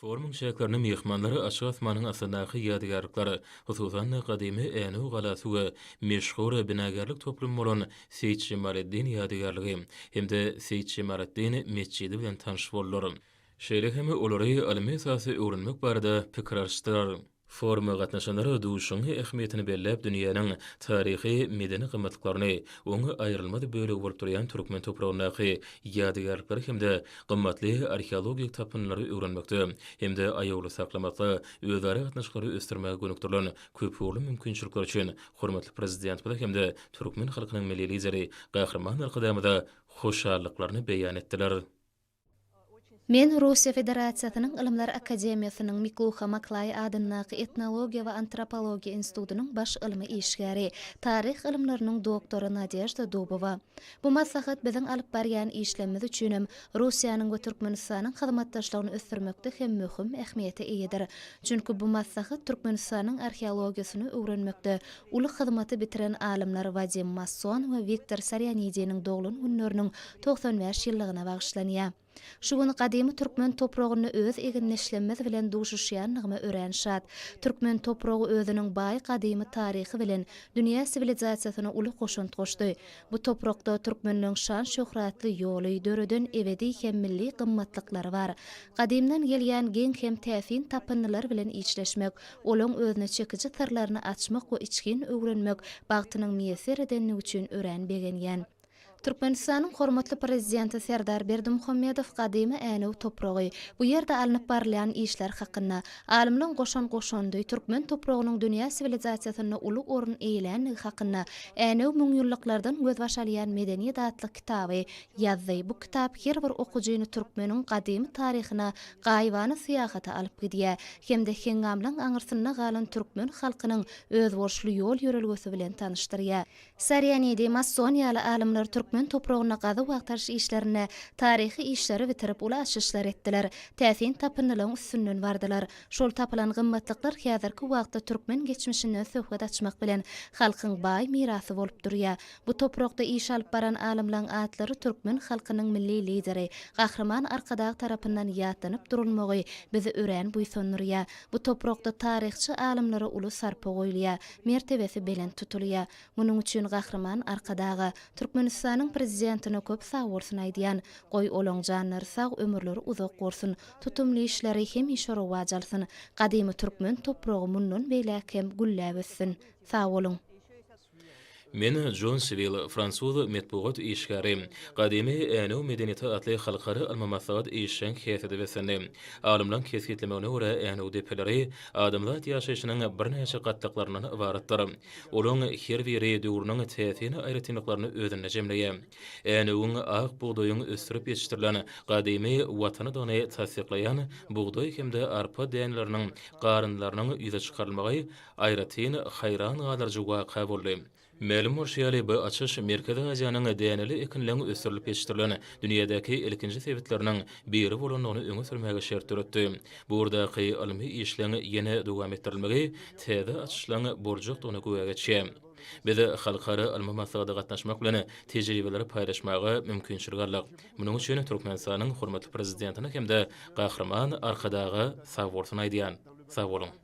Forumyň çäklerinde myhmanlar açyk asmanyň astyndaky ýadygärlikler, hususan-da, gadymy Änew galasy we meşhur binagärlik toplumy bolan Seýit Jemaleddin ýadygärligi hem-de Seýit Jemaleddin metjidi bilen tanyş boldular. Şeýle hem olary ylmy esasda öwrenmek barada pikir alyşdylar. Foruma gatnaşanlar duşuşygyň ähmiýetini belläp, dünýäniň taryhy-medeni gymmatlyklaryny, oň aýrylmaz bölegi bolup durýan türkmen topragyndaky ýadygärlikleri hem-de gymmatly arheologik tapyndylary öwrenmekde hem-de aýawly saklamakda özara gatnaşyklary ösdürmäge gönükdirilen köpugurly mümkinçilikler üçin hormatly Prezidentimize hem-de türkmen halkynyň Milli Lideri Gahryman Arkadagymyza hoşallyklaryny beýan etdiler. Men Russiýa Federasiýasynyň Ylymlar akademiýasynyň Mikluha Maklaý adyndaky Etnologiýa we antropologiýa institutynyň baş ylmy işgäri, taryh ylymlarynyň doktory Nadežda Dubowa. Bu maslahat biziň alyp barýan işlemimiz üçinem, Russiýanyň we Türkmenistanyň hyzmatdaşlygyny ösdürmekde hem möhüm ähmiýete eýedir. Çünki bu maslahat Türkmenistanyň arheologiýasyny öwrenmekde Uly hyzmaty bitiren alymlar Wadim Masson we Wiktor Sarianidiniň doglan günleriniň 95 ýyllygyna bagyşlanýar. Şu gün gadymy türkmen topragynda öz egindeşlemmiz bilen duşuşýanlygyma örän şat. Türkmen topragy özüniň baý gadymy taryhy bilen dünýä siwilizasiýasyna uly goşant goşdy. Bu toprakda türkmenleň şan-şöhratly ýoly, döreden ebedi hem milli gymmatlyklary bar. Gadymdan gelýän geň hem täsin tapyndylar bilen işleşmek, Olaň özüne çekiji syrlaryny açmak we içgin öwrenmek bagtynyň miýesser edenligi üçin örän begenýän. Türkmenistanyň hormatly Prezidenti Serdar Berdimuhamedow gadymy Änew topragy, bu ýerde alnyp barylýan işler hakynda, alymlaň goşan goşandy, türkmen topragynyň dünýä siwilizasiýasynda uly orun eýelänligi hakynda Änew müňýyllyklardan gözbaş alýan medeniýet atly kitaby ýazdy. Bu kitap her bir okyjyny türkmeniň gadymy taryhyna gaýybana syýahata alyp gidýär hem-de heňňamlaň aňyrsynda galan türkmen halkynyň özboluşly ýol-ýörelgesi bilen tanyşdyrýar. Sarianidi, Masson ýaly alymlar türkmen topragynda gazuw-agtaryş işlerinde taryhy işleri bitirip, uly açyşlar etdiler, täsin tapyndylaryň üstünden bardylar. Şol tapylan gymmatlyklar häzirki wagtda türkmen geçmişinden söhbet açmak bilen, halkyň baý mirasy bolup durýar. Bu toprakda iş alyp baran alymlaň atlary türkmen halkynyň Milli Lideri, Gahryman Arkadag tarapyndan ýatlanyp durulmagy bizi örän buýsandyrýar. Bu toprakda taryhçy alymlara uly sarpa goýulýar, mertebesi belent tutulýar. Munuň üçin Gahryman Arkadaga, Türkmenistanyň Prezidentine köp sagbolsun aýdýan. Goý, olaň janlary sag, ömürleri uzak bolsun, tutumly işleri hemişe rowaç alsyn, gadymy türkmen topragy mundan beýläk hem gülläp össün! Sag boluň! Men Jon Siwil, fransuz metbugat işgäri. Gadymy Änew medeniýeti atly halkara ylmy maslahat işjeň häsiýete beslendi. Alymlaryň kesgitlemegine görä, Änew depeleri adamzat ýaşaýşynyň birnäçe gatlaklaryndan ybaratdyr. Olaryň her biri döwrüniň täsin aýratynlyklaryny özünde jemleýär. Änewiň ak bugdaýyň ösdürip ýetişdirilen gadymy watanydygyny tassyklaýan bugdaý hem-de arpa däneleriniň garyndylarynyň ýüze çykarylmagy aýratyn haýran galdyryjy waka boldy. Mälim bolşy ýaly, bu açyş Merkezi Aziýanyň däneli ekinleň ösdürilip ýetişdirilen dünýädäki ilkinji sebitleriniň biri bolandygyny öňe sürmäge şert döretdi. Bu ugurdaky ylmy işleň ýene dowam etdirilmegi täze açyşlaň boljakdygyna güwä geçýär. Biz halkara ylmy maslahata gatnaşmak bilen tejribeleri paýlaşmaga mümkinçilik aldyk. Munuň üçin Türkmenistanyň hormatly Prezidentine hem-de Gahryman Arkadaga sagbolsun aýdýan. Sag boluň!